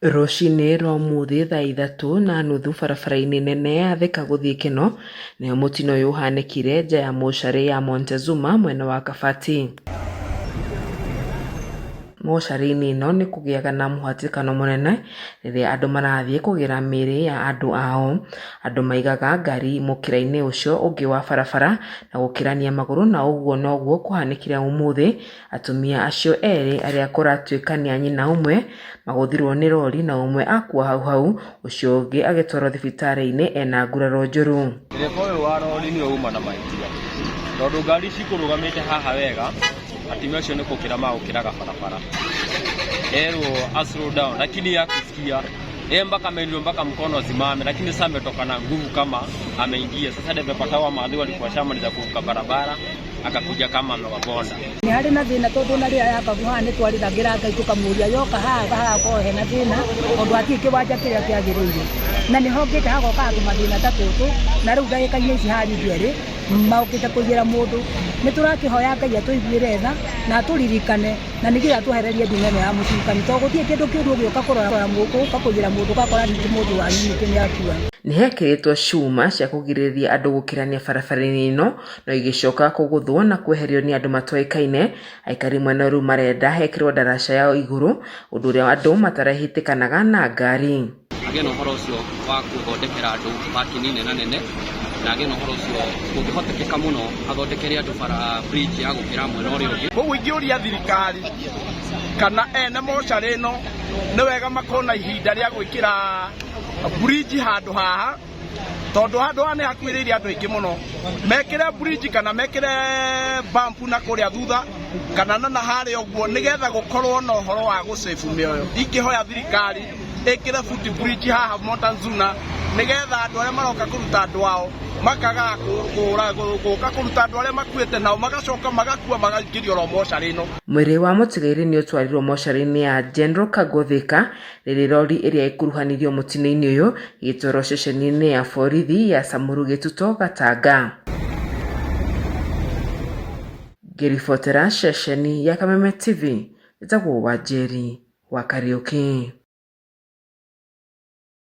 Rũcinĩ rwa ũmũthĩ thaa 3:30 barabara-inĩ nene ya Thika gũthiĩ Kenol nĩho mũtino ũyũ ũhanĩkire nja ya mocarĩ ya Montezuma mwena wa Kabati. Mocarĩ-inĩ ĩno nĩ kũgĩaga na mũhatĩkano mũnene rĩrĩa andũ marathiĩ kũgĩra mĩĩrĩ ya andũ ao. Andũ maigaga ngari mũkĩra-inĩ ũcio ũngĩ wa barabara na gũkĩrania magũrũ na ũguo noguo kũhanĩkire ũmũthĩ. Atumia acio erĩ arĩa kũratuĩka nĩ a nyina ũmwe magũthirwo nĩ rori na ũmwe akua hau hau, ũcio ũngĩ agĩtwarwo thibitarĩ-inĩ ena nguraro njũru. Ndereba ũyũ wa rori nĩwe uma na mahĩtia tondũ ngari cikũrũgamĩte haha wega atumia acio nĩ gũkĩra magũkĩraga barabara erwo a slow down lakini hakusikia yeye mpaka amerudiwa mpaka mkono asimame, lakini sasa ametoka na nguvu kama ameingia sasa. Dereva hawa maadhi walikuwa shamaliza kuvuka barabara akakuja kama amewabonda. Nĩ harĩ na thĩna tondũ ona rĩrĩa yakagwo haha nĩ twarĩragĩra Ngai tũkamũria yoka haha hagakorwo hena thĩna tondũ hatirĩ kĩwanja kĩrĩa kĩagĩrĩire na nĩ hokĩte hagoka tũmathĩna ta tũtũ na rĩu ndagĩka-inĩ ici haha ningĩ erĩ mokĩte kũiyĩra mũndũ. Nĩ tũrakĩhoya Ngai atũiguĩre tha na atũririkane na nĩgetha atwehererie nduma ĩno ya mũcukani tondũ gũtirĩ kĩndũ kĩũru ũgĩũka kũrora gũka kũiyĩra mũndũ ũgakora ningĩ mũndũ wanyu ningĩ nĩ akua. Nĩ hekĩrĩtwo cuma cia kũgirĩrĩria andũ gũkĩrania barabara-inĩ ĩno no igĩcoka kũgũthwo na kweherio nĩ andũ matoĩkaine. Aikari mwena rĩu marenda hekĩrwo ndaraca ya igũrũ ũndũ ũrĩa andũ matarehĩtĩkanaga na ngari. Agĩe na ũhoro ũcio wa gũthondekera andũ parking nene nene na agĩe na ũhoro ũcio kũngĩhotekeka mũno athondekere andũ bara bridge ya gũkĩra mwena ũrĩa ũngĩ. Koguo ingĩũria thirikari kana ene mocarĩ ĩno nĩ wega makorwo na ihinda rĩa gwĩkĩra bridge handũ haha tondũ handũ haha nĩ hakuhĩrĩirie andũ aingĩ mũno mekĩre bridge kana mekĩre bump na kũrĩa thutha kana na harĩa ũguo nĩgetha gũkorwo na ũhoro wa gũsave mĩoyo. Ingĩhoya thirikari ĩkĩre foot bridge haha Montezuma nĩgetha andũ arĩa maroka kũruta andũ ao makagaga gũka kũruta andũ arĩa makuĩte nao magacoka magakua magaingĩrio oro mocarĩ ĩno. Mwĩrĩ wa mũtigairĩ nĩ ũtwarirwo mocarĩ-inĩ ya General Kago Thika rĩrĩ rori ĩrĩa ĩkuruhanirio mũtino-inĩ ũyũ ĩgĩtwarwo ceceni-inĩ ya borithi ya Samuru Gĩtuto Gatanga. Ngĩribotera ceceni ya Kameme TV, njĩtagwo Wanjeri wa Kariũki.